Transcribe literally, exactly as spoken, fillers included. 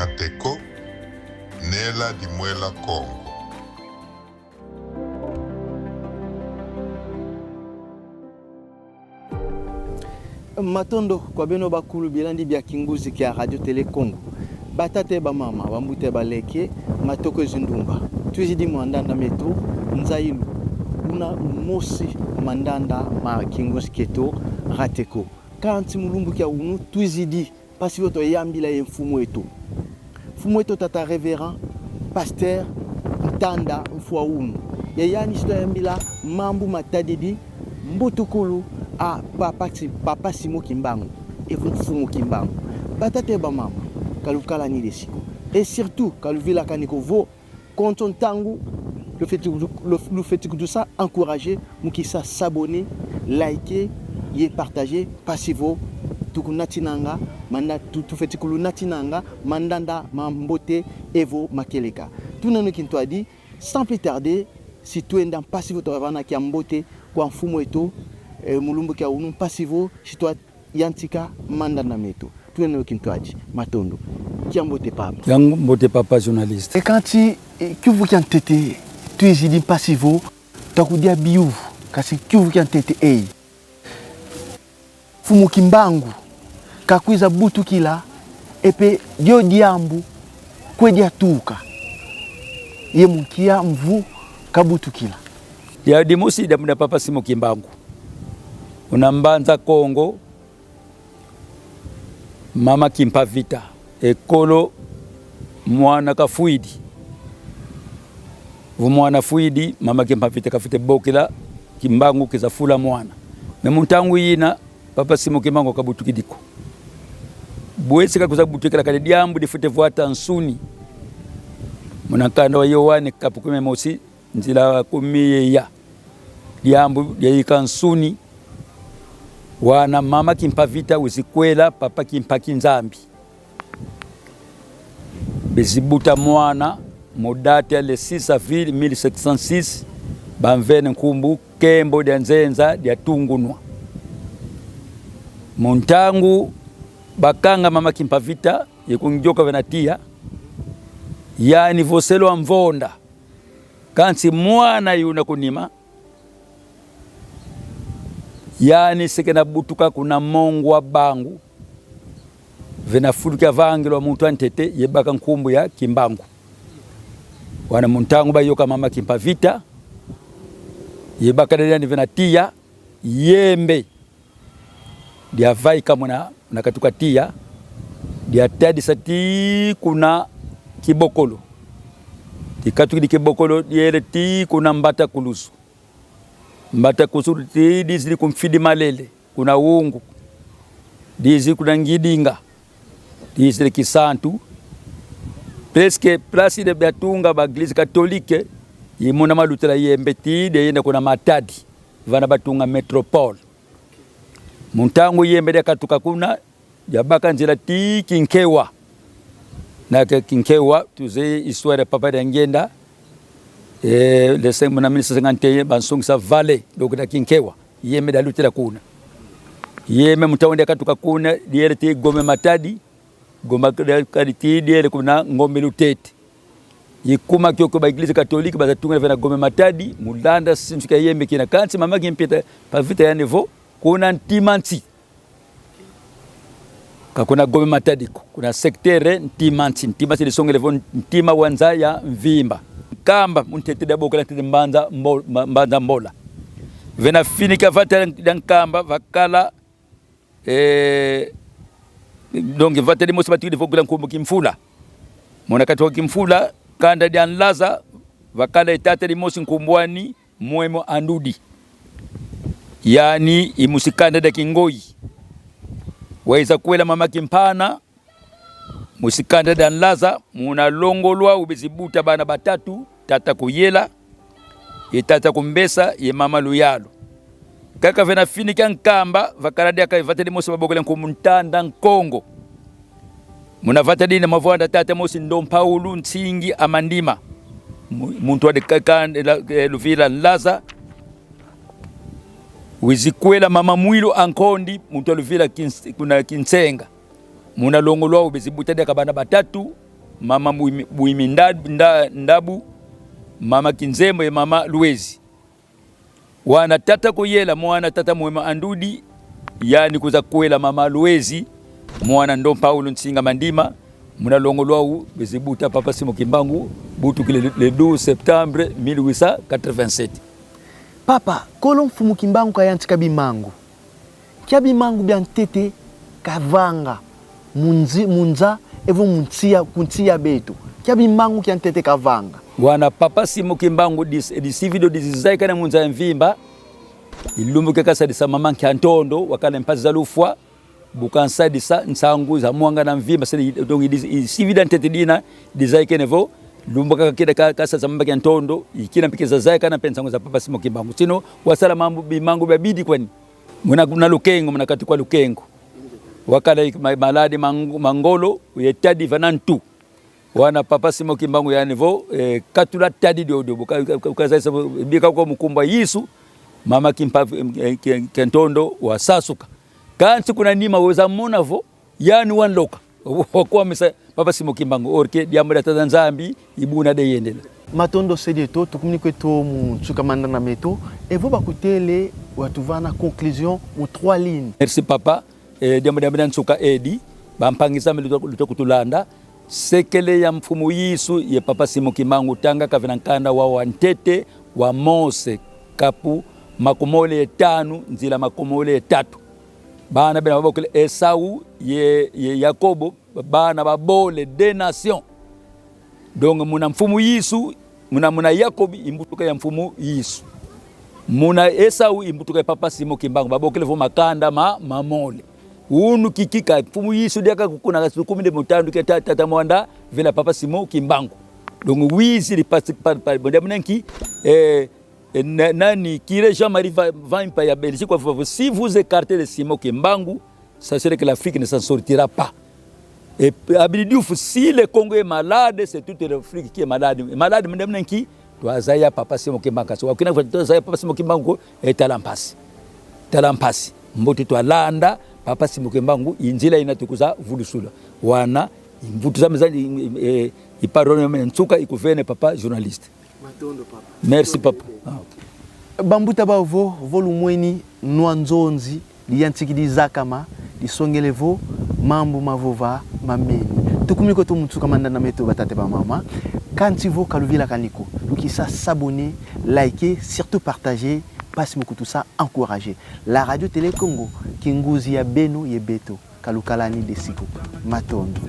Teko, nela di mwela Kongo. Matondo kwa beno bakulu, bilandi bya kinguzi kya Radio Télé Kongo. Batata ye bamama, bambuta ye baleke, matoko ye zindumba. Twizidi mwa ndanda meto, nzayilu. Kuna mosi mandanda ma kinguzi kyeto, Rateko. Kansi mu lumbu kya unu, twizidi mpasi vo twayambila ye mfumu eto. Mfumu eto tata révérend pasteur Ntanda Mfwa Unu. Ye yani si twayambila mambu matadidi mbutukulu a papa, Ki- papa Simon Kimbangu, evo mfumu Kimbangu. Batata ye bamama, ka lukala ni lesiko. Et surtout, ka luvilakani ko vo konso ntangu lufweti kutu-, luf-, lufweti kutusa encourager mu kisa s'abonner, liker ye partager, mpasi vo tukunatinanga manda-, tu-, tufweti kulunatinanga mandanda mambote evo makieleka. Tuna no kintwadi, sans plus tarder, si twenda mpasi vo twavana kiambote kwa mfumu eto, eh, mu lumbu kia unu, mpasi vo si twa yantika mandanda meto. Twena yo kintwadi. Matondo. Kiambote papa. Kiambote papa journaliste. E kansi, e, kiuvu kia ntete twizidi mpasi vo twakudia biuvu, kansi kiuvu kia ntete eyi. Mfumu Kimbangu kakwiza butukila, e mpe dio diambu kwe diatuka. Ye mu nkia mvu kabutukila? Dia dimosi dia muna papa Simon Kimbangu. Una Mbanza Kongo, mama Kimpa Vita, ekolo mwana kafwidi. Vo mwana fwidi, mama Kimpa Vita kafwete bokela Kimbangu kwiza fula mwana. Mais mu ntangu yina, papa Simon Kimbangu kabutukidi ko. Bwe se kakwiza butukila, kadi diambu difwete vwata nsuni. Muna nkanda wa Yoane, kapu kumi mosi, nzila kumi ye ya. Diambu diayika nsuni. Wana mama Kimpa Vita wizi kwela papa Kimpa Kinzambi. Bizi buta mwana mu date ya le six avril mille sept cent six, bamvene nkumbu Kembo dia Nzenza dia Tungunwa. Mu ntangu bakanga mama Kimpa Vita ye kunyoka vena tiya, yani vo se lwamvonda. Kansi mwana yuna ku nima, yani se kena butuka kuna Mongwa Bangu, vena fulu kia vangilwa muntu a ntete, ye baka nkumbu ya Kimbangu. Wana mu ntangu bayoka mama Kimpa Vita, ye bakala diandi vena tiya, yembe diavaika muna, muna katuka tiya, diatadisa tii kuna Kibokolo. Dikatukidi Kibokolo, diele tii kuna Mbata Kulusu. Mbata Kulusu tii dizidi ku Mfidi Malele, kuna Wungu. Dizidi kuna Ngidinga. Dizidi Kisantu. Presque place de batunga ba église catholique, i muna malutila yembe tii diayenda kuna Matadi, vana batunga métropole. Mu ntangu yembe diakatuka kuna, diabaka nzila tii Kinkewa. Na ke Kinkewa, tuzeye histoire ya papa Diangienda. Eh, le cinq, muna mille neuf cent cinquante et un, bansongisa vallée, donc na Kinkewa. Yembe dialutila kuna. Yembe mu ntangu diakatuka kuna, diele tii Gombe Matadi. Gombe Matadi tii diele kuna Ngombe Lutete. I kuma kiokio ba église catholique baza tunga vena Gombe Matadi, mu landa sinsu kia yembe kina. Kansi mama Kimpa Vita yani vo, kuna Ntimansi. Ka kuna Gombe Matadi ko, kuna secteur Ntimansi. Ntimansi disongele vo ntima wa nza ya mvimba. Nkamba, mu ntete diabokela ntete Mbanza Mbo-, Ma-, Mbanza Mbola. Vena fini kia vata dia Nkamba, vakala, eh, donc vata dimosi batukidi vo kila nkumbu Kimfula. Muna kati wa Kimfula, kanda dia Nlaza, vakala ye tata dimosi nkumbu ani Mwemo Andudi. Yani i musi kanda dia Kingoyi. Wayiza kwela mama Kimpana, musi kanda dia Nlaza, muna longo lwau bizi buta bana batatu, tata Kuyela, ye tata Kumbesa, ye mama Luyalu. Kaka vena fini kia Nkamba, vakala diaka vata dimosi babokela nkumbu Ntanda Nkongo. Muna vata dina mwavwanda tata mosi Ndo Mpaulu Nsingi Amandima. Mu-, muntu wa dikaka, la, eh, luvila Nlaza. Wizi kwela mama Mwilu Ankondi, muntu wa luvila Kins-, kuna Kinsenga. Muna longo lwau bizi buta diaka bana batatu, mama Bwimi, Bwimi Nda-, Nda-, Ndabu, mama Kinzembo ye mama Luezi. Wana tata Kuyela, mwana tata Mwema Andudi, yani kwiza kwela mama Luezi, mwana Ndo Paulo Nsinga Mandima, muna longo lwau, bezi buta Papa Simon Kimbangu, butukile le, le douze septembre mille huit cent quatre-vingt-sept. Papa, kolo mfumu Kimbangu kayantika bimangu. Kia bimangu bia ntete kavanga mu nzi-, mu nza evo mu nsi ya, ku nsi ya beto. Kia bimangu kia ntete kavanga. Wana Papa Simon Kimbangu dis-, disivi dio dizayikana mu nza ya mvimba, i lumbu kia kasadisa mama Nkia Ntondo, wakala mpasi za lufwa, bu kansadisa nsangu za mwangana mvimba, sedi, donc, i dis-, i disivi dia ntete dina dizayikene vo, lumbu kaka kida ka-, kasadisa mama Nkia Ntondo, i kina mpe kiza zayikana mpe nsangu za Papa Simon Kimbangu. Sino, wasala mambu, bimangu biabidi kwani. Muna, muna Lukengo, muna kati kwa Lukengo. Wakala ma-, maladi ma ng-, ma ngolo, ye tadi vana ntu. Wana Papa Simon Kimbangu yani vo, eh, katula tadi diodio, bu ka-, ka-, ka-, kazayisa vo, bika kwa mu nkumbu a Yesu, mama Kimpa-, eh, Ke-, Kentondo wasasuka. Kansi kuna nima weza mona vo, yani wanloka. Wakwamisa Papa Simon Kimbangu, or que diambu dia Tata Nzambi, i buna diayendela. Matondo se dieto, tukumini kweto mu nsuka mandanda meto, evo bakutele watuvana conclusion mu trois lignes. Merci papa. Eh, diambu, diambu dia nsuka edi, bampangi zame luta, luta kutulanda. Sekele ya Mfumu Yesu ye Papa Simon Kimbangu, tanga kavena nkanda wa, wa ntete wa Mose, kapu makumole ye tanu, nzila makumole ye tatu. Bana bena babokele Esau ye, ye Yakobo, bana babole, deux nations. Donc, muna Mfumu Yesu, muna, muna Yakobo, i mbutuka ya Mfumu Yesu. Muna Esau, i mbutuka ya Papa Simon Kimbangu. Babokele vo makanda ma, mamole. Unu kikika, Mfumu Yesu diaka kukuna kasi kumi de mutandu kia ta-, tata Mwanda, vela Papa Simon Kimbangu. Donc, wizidi pasi, pa, pa, bonde muna nki, eh, eh, na-, nani, curé Jean-Marie Va-, Vampa ya Belgique, kwa vo, si vous écartez de Simon Kimbangu, sachez que l'Afrique ne s'en sortira pas. Et Abdou Diouf, si le Congo est malade, c'est toute l'Afrique qui est malade. Malade, madame Nenki, twazaya Papa Simon Kimbangu. Wakina kwa twazaya Papa Simon Kimbangu, e tala mpasi. Tala mpasi. Mbote twalanda, Papa Simon Kimbangu, i nzila ina tukwiza vulusula. Wana, mvutu zame za, e, e, i parole ya nsuka, ikuvene, papa journaliste. Matondo, papa. Merci, papa. Ah, ok. Bambuta bau vo, vo lumweni nwa nzonzi, diyantikidi zakama, disongele vo mambu mavova mameni. Tukumini kweto mu nsuka mandanda meto, batata, bamama. Kansi vo ka luvilakani ko, lukisa s'abonner, liker, surtout partager, mpasi mu kutusa encourager. La Radio Télé Congo, kinguzi ya beno ye beto, ka lukalani desi ko. Matondo.